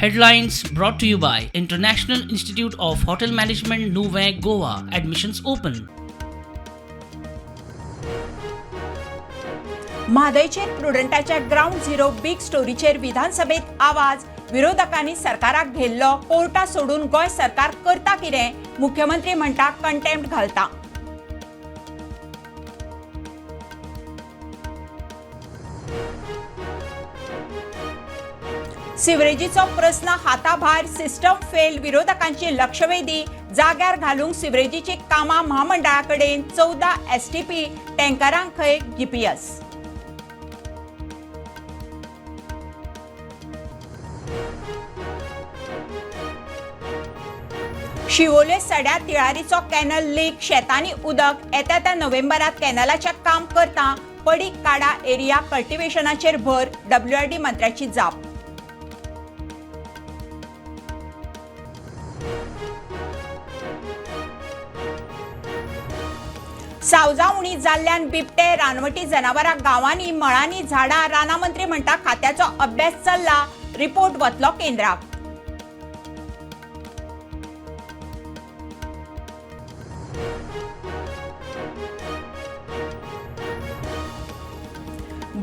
Headlines brought to you by International Institute of Hotel Management, Nuvem, Goa. Admissions open. म्हादयचेर प्रुडंटाच्या ground zero big स्टोरीचेर विधानसभेत आवाज. विरोधकांनी सरकाराक घेल्लो. Carta सोडून गोंय सरकार करता कितें? मुख्यमंत्री म्हणटा कंटेम्प्ट घालता. सिवरेजीचो प्रस्न हाताभायर, सिस्टम फेल. विरोधकांची लक्षवेधी. जाग्यार घालूंक सिवरेजीची कामां म्हामंडळा कडेन. 14 एसटीपी टँकरांक खंय जीपीएस. शिवोले सड्या तिळारीचो कॅनल लीक. शेतांनी उदक. येता त्या नोव्हेंबरात कॅनलाचें काम करता. पडीक काडा एरिया कल्टिवेशनाचेर भर. डब्ल्यूआरडी मंत्र्याची जाप. सावजां उणी जाल्ल्यान बिबटे, रानवटी जनावरां गांवांनी, मळांनी, झाडां. रानां मंत्री म्हणटा खात्याचो अभ्यास चल्ला, रिपोर्ट वतलो केंद्राक.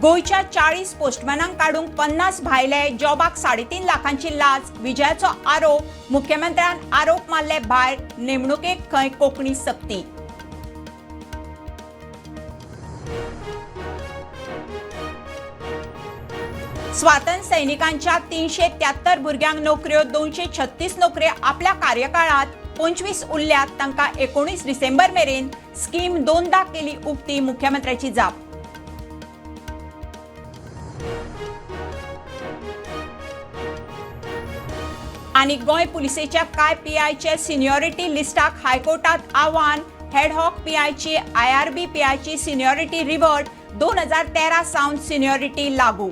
गोंयच्या 40 पोस्टमॅनांक काडूंक 50 भायले. जॉबाक 3.5 लाखांची लाच. विजयाचो आरोप. मुख्यमंत्र्यान आरोप मारले भायर. नेमणुकेक खंय कोंकणी सक्ती. स्वातंत्र्य सैनिकांच्या 373 भुरग्यांक नोकऱ्यो. 236 नोकऱ्यो आपल्या कार्यकाळात, 25 उरल्यात तांकां 19 डिसेंबर मेरेन. स्कीम दोनदा केली उक्ती. मुख्यमंत्र्याची जाप. आनी गोंय पुलिसेच्या कांय पीआयचे सिनियॉरिटी लिस्टाक हायकोर्टात आव्हान. हेडहॉक पीआयची, आयआरबी पीआयची सिनियॉरिटी रिव्हर्ट. 2013 सावन सिनियॉरिटी लागू.